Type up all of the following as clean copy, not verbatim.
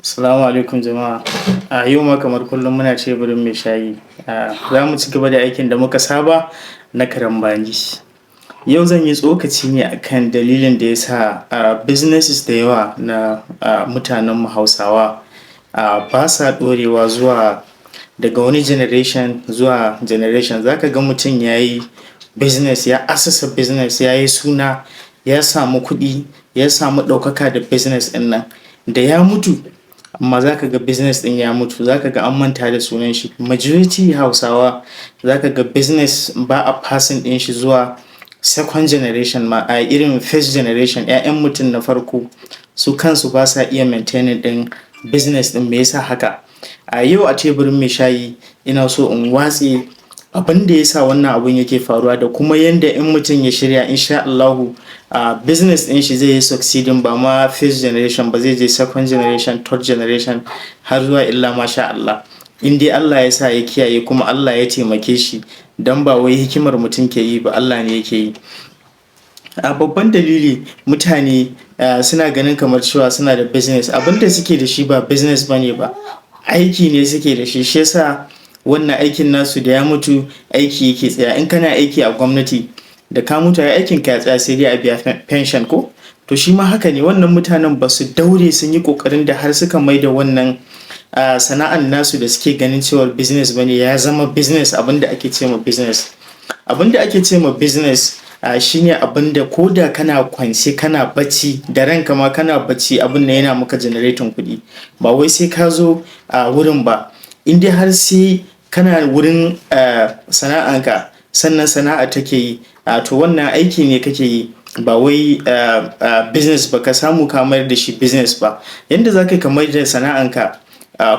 Assalamu alaikum jama'a. A yau ma kamar kullum muna teburin mai shayi. Za mu ci gaba da aikin da muka saba na karambani. Yau zan yi tsokaci ne akan dalilin da ya sa businesses da yawa na mutanenmu Hausawa ba sa ɗorewa zuwa daga wani generation zuwa generation. Za ka ga mutum ya yi business, ya assasa business, ya yi suna, ya samu kuɗi, ya samu ɗaukaka da business ɗin nan, da ya mutu amma za ka ga business ɗin ya mutu, za ka ga an manta da sunan shi. Majority Hausawa za ka ga business ba a passing ɗin shi zuwa second generation ma, a irin first generation, ‘ya'yan mutum na farko su kansu ba sa iya maintaining ɗin business ɗin. Me yasa haka? A yau a teburin mai shayi ina so in watse abin da ya sa wannan abun yake faruwa da kuma yanda in mutum ya shirya, insha Allahu, business ɗin shi zai yi succeeding, ba ma first generation ba, zai je second generation, third generation, har zuwa illa masha Allah. In dai Allah ya sa ya kiyaye kuma Allah ya taimake shi, don ba wai hikimar mutum ke yi ba, Allah ne yake yi. A babban dalili, mutane suna ganin kamar cewa suna da business, abin da suke da shi ba business ba ne ba, aiki ne suke da shi. Shi yasa wannan aikin nasu da ya mutu aiki yake tsaya. In kana aiki a gwamnati, da ka mutu ai aikin ka ya tsaya, sai dai a biya pension ko? To shi ma haka ne. Wannan mutanen ba su daure sun yi ƙoƙarin da har suka maida wannan sana'an nasu da suke ganin cewar business ba ne ya zama business. Abin da ake ce ma business, abin da ake ce ma business shine abin da ko da kana kwance kana bacci, da ranka ma kana bacci, abun nan yana maka generating kuɗi, ba wai sai ka zo a wurin ba. In dai har sai kana wurin sana'anka sannan sana'a take yi, to wannan aiki ne kake yi, ba wai business ba, ka samu ka mayar da shi business ba. Yanda za ka yi ka mayar da sana'anka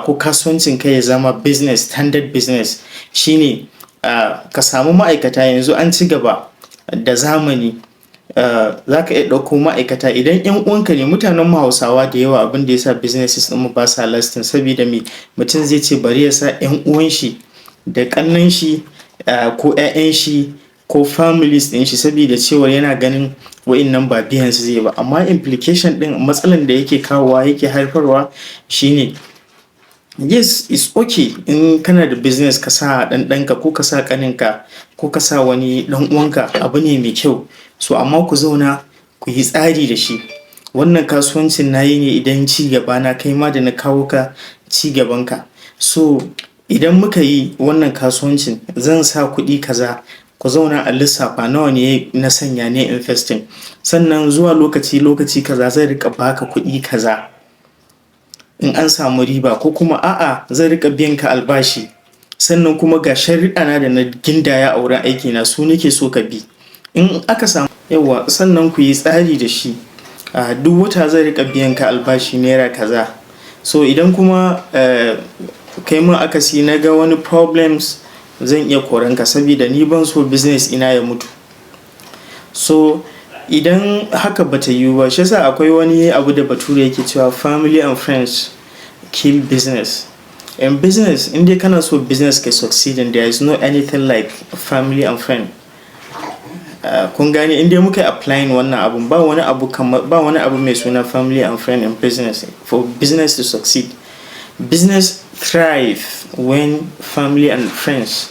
ko kasuwancinka ya zama business, standard business, shine ka samu ma'aikata. Yanzu an ci gaba da zamani, za ka iya ɗauko ma'aikata idan 'yan uwanka ne. Mutanen mu Hausawa da yawa, abin da ya sa businesses ɗinmu ba sa lasting, sabida me? Mutum zai ce bari ya sa 'yan uwan shi da ƙannen shi ko 'ya'yan shi ko families ɗin shi, sabida cewar yana ganin wa'innan ba biyan su zai ba. Amma implication ɗin, matsalan da yake kawowa, yake haifarwa shine, yes, it's okay in kana da business ka sa ɗan ɗanka ko ka sa ƙaninka ko ka sa wani ɗan uwanka, abu ne mai kyau. So amma ku zauna ku yi tsari da shi: wannan kasuwancin na yi ne idan ci gaba na, kai ma da na kawo ka ci gaban ka. So idan muka yi wannan kasuwancin zan sa kuɗi kaza. Ku zauna a lissafa nawa ne na sanya ne investing, sannan zuwa lokaci lokaci kaza zan riƙa baka kuɗi kaza in an samu riba, ko kuma a'a, zan riƙa biyan ka albashi. Sannan kuma ga sharuɗa na da na gindaya a wurin aikina, su nake so ka bi. In aka samu yauwa, sannan ku yi tsari da shi: a duk wata zan riƙa biyan ka albashi naira kaza. So idan kuma kai mun akasi, na ga wani problems, zan iya koran ka, sabida ni ban so business ina ya mutu. So idan haka bata yiwu ba, shi yasa akwai wani abu da Bature yake cewa "family and friends kill business". In business, in dai kana so business ka succeeding, there is no anything like family and friend. Kun gane? In dai muka yi applying wannan abun, ba wani abu kamar, ba wani abu mai suna family and friend in business. For business to succeed, business thrive when family and friends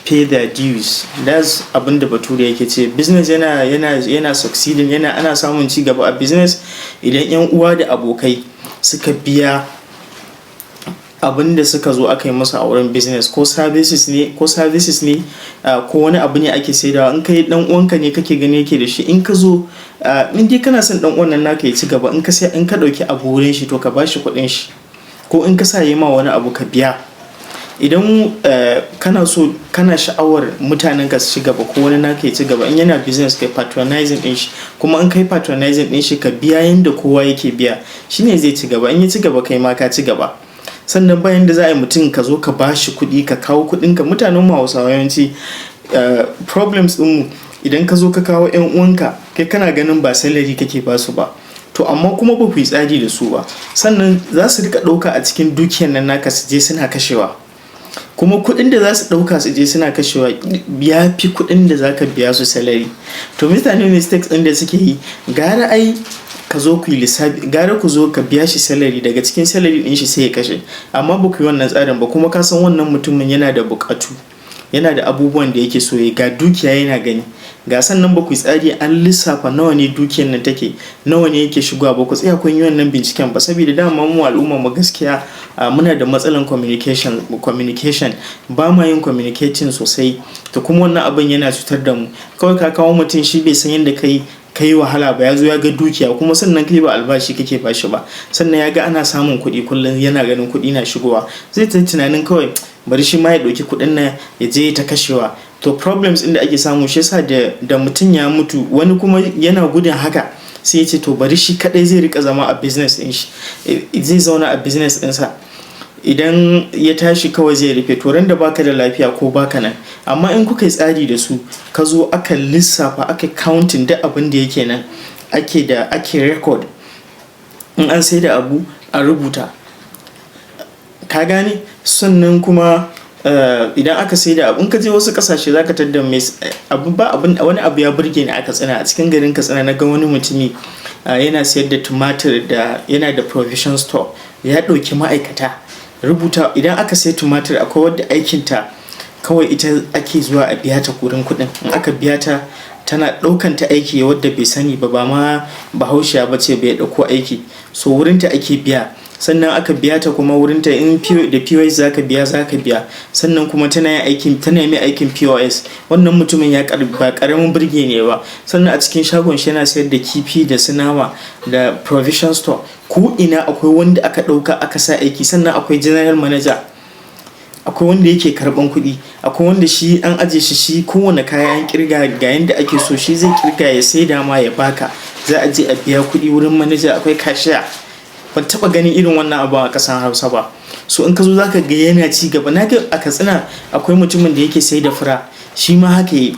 pay their dues. That's abin da Bature yake ce business yana succeeding, ana samun ci gaba a business idan 'yan uwa da abokai suka biya abin da suka zo aka yi musu a wurin business, ko services ne ko wani abu ne ake saidawa. In kai dan uwanka ne kake gani yake da shi, in ka zo, in dai kana son dan uwan nan naka ya ci gaba, in ka sai, in ka dauki abu wurin shi, to ka bashi kuɗin shi, ko in ka sa yi ma wani abu, ka biya. Idan kana so, kana sha'awar mutanen ka su ci gaba ko wani naka ya ci gaba, in yana business, kai patronizing din shi. Kuma in kai patronizing din shi, ka biya yanda kowa yake biya, shine zai ci gaba. In ya ci gaba, kai ma ka ci gaba. Sannan bayan da za a yi mutum ka zo ka bashi kuɗi, ka kawo kuɗin ka. Mutanen mu Hausawa yawanci, problems ɗin mu, idan ka zo ka kawo 'yan uwanka, kai kana ganin ba salary kake basu ba, to amma kuma ba ku yi tsari da su ba. Sannan za su rika ɗauka a cikin dukiyar nan naka su je suna kashewa, kuma kuɗin da za su ɗauka su je suna kashewa ya fi kuɗin da za ka biya su salary. To mutane mistakes ɗin da suke yi, gara ai Ka zo ku yi lissafi, gara ku zo ka biya shi salary, daga cikin salary ɗin shi sai ya kashe. Amma ba ku yi wannan tsarin ba, kuma ka san wannan mutumin yana da buƙatu, yana da abubuwan da yake so ya ga dukiya yana gani ga. Sannan ba ku yi tsari an lissafa nawa ne dukiyar nan take, nawa ne yake shigowa ba. Ku tsaya kun yi wannan binciken ba, saboda dama mu al'ummar mu gaskiya muna da matsalan communication. Ba ma yin communicating sosai. To, kuma wannan abin yana cutar da mu. Kawai ka kawo mutum, shi bai san yadda kai kai wahala ba, ya zo ya ga dukiya. Kuma sannan kai ba albashi kake bashi ba. Sannan ya ga ana samun kuɗi kullum, yana ganin kuɗi na shigowa, zai ta tunanin kawai bari shi ma ya ɗauki kuɗin nan ya je ta kashewa. To, problems ɗin da ake samu shi yasa da mutum ya mutu, wani kuma yana gudun haka, sai ya ce to, bari shi kaɗai zai rika zama a business ɗin shi, zai zauna a business ɗinsa, idan ya tashi kawai zai rufe. To, ran da baka da lafiya ko baka nan. Amma in kuka yi tsari da su, ka zo aka lissafa, aka counting duk abin da yake nan, ake da ake record, in an sai da abu a rubuta, ka gane? Sannan kuma idan aka sai da abu, in ka je wasu kasashe zaka tadda mai abu ba abin. Wani abu ya burge ni a Katsina, a cikin garin Katsina, na ga wani mutumi yana sayar da tumatir, da yana da provision store, ya ɗauki ma'aikata rubuta. Idan aka sai tumatir, akwai wadda aikinta kawai ita ake zuwa a biya ta kurin kuɗin. In aka biya ta, tana ɗaukan ta aiki, wadda bai sani ba, ba ma Bahaushiya ba ce, bai ɗauko aiki. So wurinta ake biya. Sannan aka biya ta kuma wurinta, in da POS zaka biya, zaka biya. Sannan kuma tana yin aikin, tana mai aikin POS. Wannan mutumin ya ba karamin burge ne ba. Sannan a cikin shagon shi yana sayar da kifi da su nama da provision store. Ko ina akwai wanda aka ɗauka aka sa aiki. Sannan akwai general manager, akwai wanda yake karɓan kuɗi, akwai wanda shi an aje shi, shi kowane kaya an kirga ga yanda ake so, shi zai kirga ya saida ma ya baka. Za a je a biya kuɗi wurin manager, akwai cashier. Ban taɓa ganin irin wannan abu a ƙasar Hausa ba. So in ka zo zaka ga yana ci gaba. Na ga a Katsina akwai mutumin da yake sai da fura, shi ma haka yi,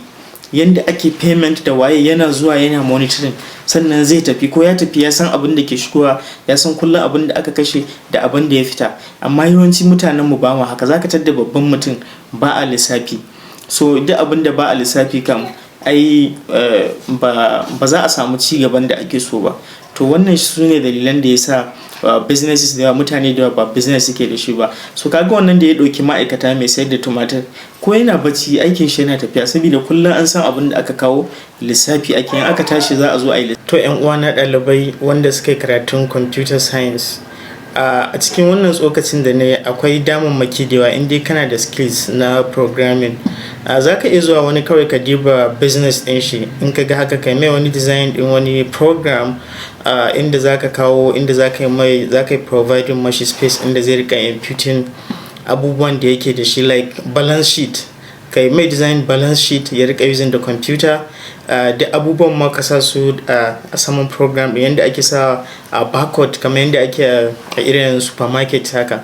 yanda ake payment da waye, yana zuwa yana monitoring. Sannan zai tafi, ko ya tafi, ya san abin da ke shigowa, ya san kullum abin da aka kashe da abin da ya fita. Amma yawanci mutanen mu ba mu haka. Zaka tadda babban mutum ba a lissafi. So duk abin da ba a lissafi kam ai ba za a samu ci gaban da ake so ba. To, wannan su ne dalilan da ya sa businesses da yawa, mutane da yawa ba business suke da shi ba. So kaga wannan da ya ɗauki ma'aikata, mai sayar da tumatir, ko yana bacci aikin shi yana tafiya, saboda kullum an san abin da aka kawo, lissafi ake. In aka tashi za a zo a yi. To, 'yan uwana ɗalibai wanda suka yi karatun computer science, a cikin wannan tsokacin da na yi akwai damammaki da yawa. In dai kana da skills na programming, za ka iya zuwa wani kawai ka diba business ɗin shi. In ka ga haka, kai mai wani design ɗin wani program inda za ka kawo, inda za ka yi mai, za ka yi providing mashi space inda zai rika inputting abubuwan da yake da shi, like balance sheet. Kai mai design balance sheet, ya rika using the computer, da abubuwan ma ka sa su a saman program ɗin, yanda ake sa a barcode, kamar yanda ake a irin supermarket haka,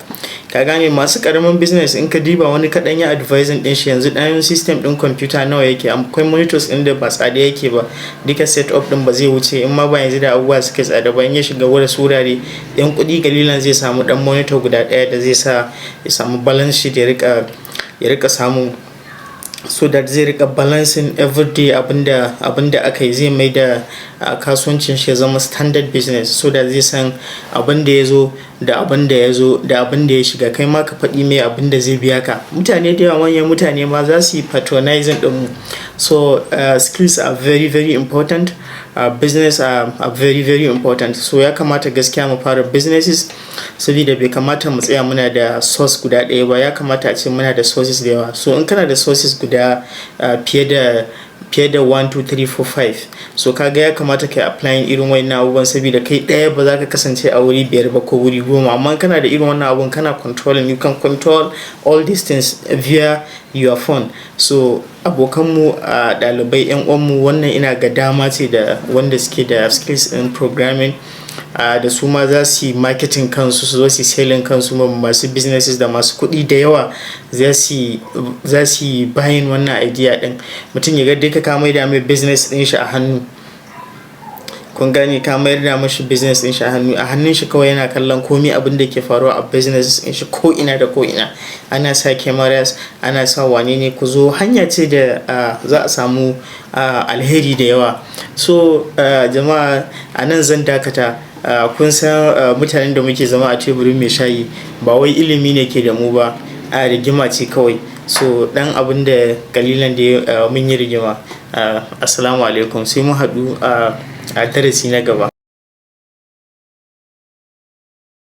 ka gane? Masu karamin business, in ka diba wani kaɗan ya advising ɗin shi, yanzu ɗayan system ɗin computer nawa yake? Akwai monitors ɗin da ba tsada yake ba, duka set up ɗin ba zai wuce, in ma ba yanzu da abubuwa suka tsada ba, in ya shiga wasu wurare yan kuɗi kalilan zai samu ɗan monitor guda ɗaya da zai sa ya samu balance sheet, ya rika samu, so that zai rika balancing everyday abinda aka yi. Zai mai da kasuwancin shi ya zama standard business, so that zai san abinda ya zo da abinda ya zo da abinda ya shiga. Kai ma ka faɗi mai abinda zai biya ka. Mutane da yawa, manyan mutane ma za su yi patronizing ɗin. So skills are very very important, business are very very important. So ya kamata gaskiya mu fara businesses, saboda bai kamata mu tsaya muna da source guda ɗaya ba. Ya kamata a ce muna da sources da yawa. So in kana da sources guda fiye da 1, 2, 3, 4, 5, so kaga ya kamata kai applying irin wannan abubuwan, saboda kai ɗaya ba za ka kasance a wuri biyar ba ko wuri 10. Amma kana da irin wannan abun, kana controlling, you can control all these things via your phone. So abokanmu a ɗalibai, yan uwanmu, wannan ina ga dama ce da wanda suke da skills in programming, da su ma za su yi marketing kansu, su zo su selling kansu masu businesses da masu kuɗi da yawa za su yi buying wannan idea ɗin. Mutum ya ga duka ka maida mai business ɗin shi a hannu. Kun gane, ka mayar da mashi business ɗin shi a hannu, a hannun shi kawai, yana kallon komai abin da ke faruwa a business ɗin shi ko ina da ko ina. Ana sa cameras, ana sa wane ne ku zo, hanya ce da za a samu alheri da yawa. So jama'a, a nan zan dakata. Kun san mutanen da muke zama a teburin mai shayi, ba wai ilimi ne ke da mu ba, a rigima ce kawai. So ɗan abun da kalilan da mun yi rigima. Assalamu alaikum, sai mu haɗu a darasi na gaba.